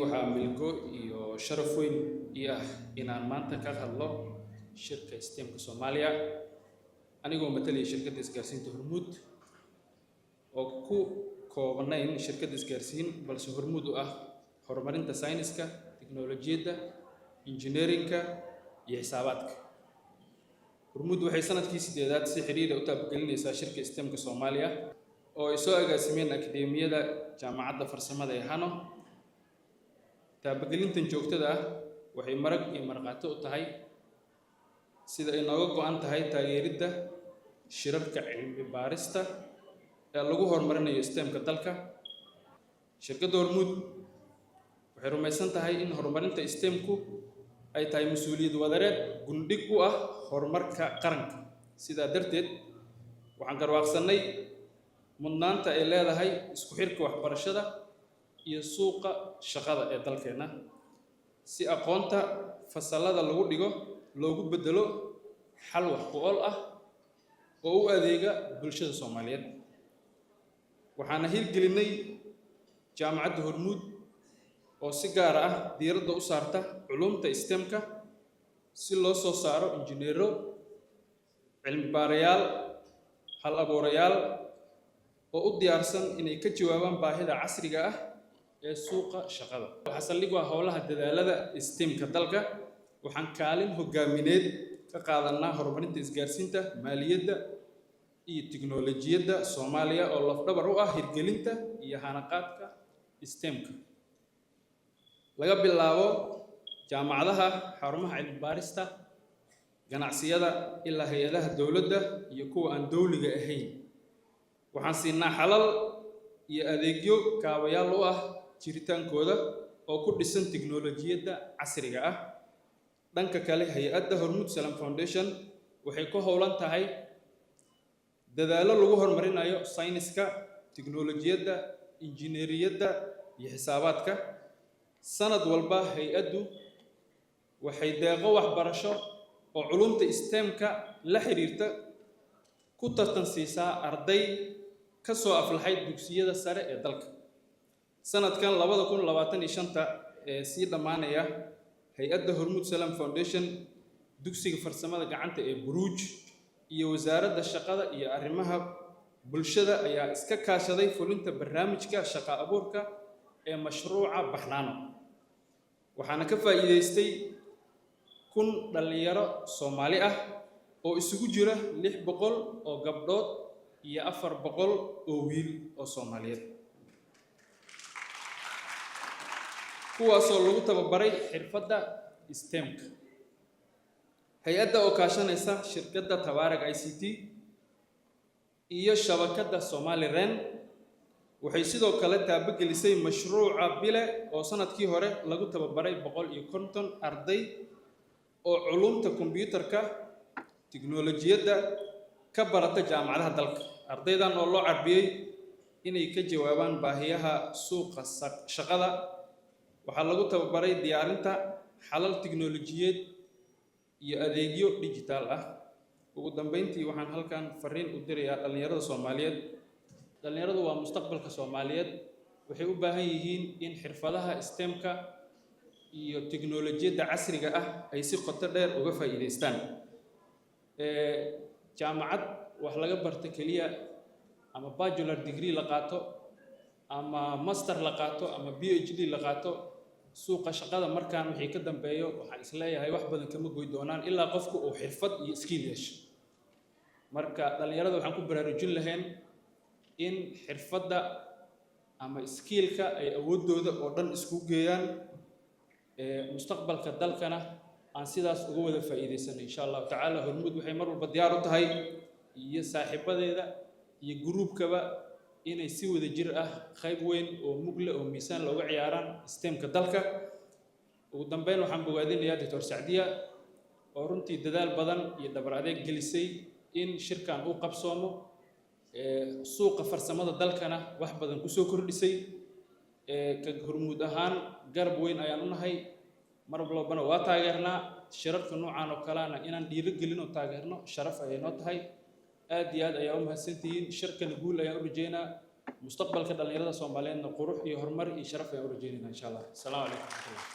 Waxaa milgo iyo sharaf weyn ii ah inaan maanta ka hadlo shirka STEM-ka Soomaaliya, anigoo matalaya shirkadda isgaarsiinta Hormuud, oo ku koobnayn shirkadda isgaarsiin balse hormuud u ah horumarinta sayniska, tiknoolajiyadda, injineerinka iyo xisaabaadka. Hormuud waxay sanadkii 8aad si xiriira u taabagelinaysaa shirka STEM-ka Soomaaliya, oo ay soo agaasimeen Akadeemiyada Jaamacadda Farsamada ee Hano. Taabagelintan joogtada ah waxay marag iyo markhaati u tahay sida ay nooga go'an tahay taageeridda shirarka cilmi baarista ee lagu horumarinayo STEM-ka dalka. Shirkadda Hormuud waxay rumaysan tahay in horumarinta STEM-ku ay tahay mas-uuliyad wadareed gundhig u ah horumarka qaranka. Sidaa darteed, waxaan garwaaqsanay mudnaanta ay leedahay isku xirka waxbarashada iyo suuqa shaqada ee dalkeenna, si aqoonta fasallada lagu dhigo loogu beddelo xal wax ku ool ah oo u adeega bulshada Soomaaliyeed. Waxaana hirgelinay Jaamacadda Hormuud, oo si gaar ah diiradda u saarta culumta STEM-ka, si loo soo saaro injineero, cilmi baarayaal, hal abuurayaal oo u diyaarsan inay ka jawaabaan baahida casriga ah ee suuqa shaqada. Waxaa saldhig u ah howlaha dadaalada STEM-ka dalka. Waxaan kaalin hogaamineed ka qaadanaa horumarinta isgaarsiinta, maaliyadda iyo tiknoolajiyadda Soomaaliya, oo lafdhabar u ah hirgelinta iyo hanaqaadka STEM-ka. Laga bilaabo jaamacadaha, xarumaha cilmi baarista, ganacsiyada, ilaa hay-adaha dowladda iyo kuwa aan dowliga ahayn, waxaan siinaa xalal iyo adeegyo kaabayaal u ah jiritaankooda oo ku dhisan tiknoolajiyadda casriga ah. Dhanka kale, hay-adda Hormuud Salaam Foundation waxay ku howlan tahay dadaallo lagu horumarinayo sayniska, tiknoolajiyadda, injineeriyadda iyo xisaabaadka. Sanad walba hay-addu waxay deeqo waxbarasho oo culumta STEM-ka la xiriirta ku tartan siisaa arday ka soo aflaxay dugsiyada sare ee dalka. Sanadkan 2025-ta ee sii dhammaanaya, hay-adda Hormuud Salaam Foundation, dugsiga farsamada gacanta ee Buruuj iyo Wasaaradda Shaqada iyo Arrimaha Bulshada ayaa iska kaashaday fulinta barnaamijka shaqa abuurka ee mashruuca Baxnaano. Waxaana ka faa'iidaystay 1000 dhallinyaro Soomaali ah oo isugu jira 600 oo gabdhood iyo 400 oo wiil oo Soomaaliyeed, kuwaasoo lagu tababaray xirfadda STEM-ka. Hay-adda oo kaashanaysa shirkadda Tabaarag ICT iyo shabakadda Somali Ren waxay sidoo kale taabagelisay mashruuca Bile, oo sanadkii hore lagu tababaray 150 arday oo culumta kombiyuutarka, tiknoolajiyadda ka barata jaamacadaha dalka. Ardaydan oo loo carbiyey inay ka jawaabaan baahiyaha suuqa shaqada, waxaa lagu tababaray diyaarinta xalal tiknoolajiyeed iyo adeegyo dijitaal ah. Ugu dambeyntii, waxaan halkan fariin u dirayaa dhallinyarada Soomaaliyeed. Dhallinyaradu waa mustaqbalka Soomaaliyeed. Waxay u baahan yihiin in xirfadaha STEM-ka iyo tiknoolajiyadda casriga ah ay si qoto dheer uga faa'iidaystaan. Jaamacad wax laga barto keliya, ama bachelor degree la qaato, ama master la qaato, ama PhD la qaato, suuqa shaqada markaan wixii ka dambeeyo waxaan isleeyahay wax badan kama goy doonaan ilaa qofku uu xirfad iyo skill yeesho. Marka dhallinyarada waxaan ku baraarujin lahayn in xirfadda ama skill-ka ay awooddooda oo dhan isku geeyaan, mustaqbalka dalkana aan sidaas uga wada faa'iidaysano, insha Allahu tacaala. Hormuud waxay mar walba diyaar u tahay, iyo saaxiibadeeda iyo gruubkaba, inay si wada jir ah qayb weyn oo mugle oo miisaan looga ciyaaraan STEM-ka dalka. Ugu dambeyn, waxaan bogaadinayaa Doctor Sacdiya, oo runtii dadaal badan iyo dhabar adeeg gelisay in shirkan uu qabsoomo, suuqa farsamada dalkana wax badan kusoo kordhisay. Ka Hormuud ahaan garab weyn ayaan u nahay, mar walbana waa taageernaa. Shirarka noocan oo kalena inaan dhiiro gelin oo taageerno sharaf ayay noo tahay. Aad iyo aad ayaa u mahadsantihiin. Shirkana guul ayaan u rajeynaa. Mustaqbalka dhallinyarada Soomaaliyeedna qurux iyo horumar iyo sharaf ayaan u rajeynayna, insha Allah. Asalaamu calaykum waraxmatullah.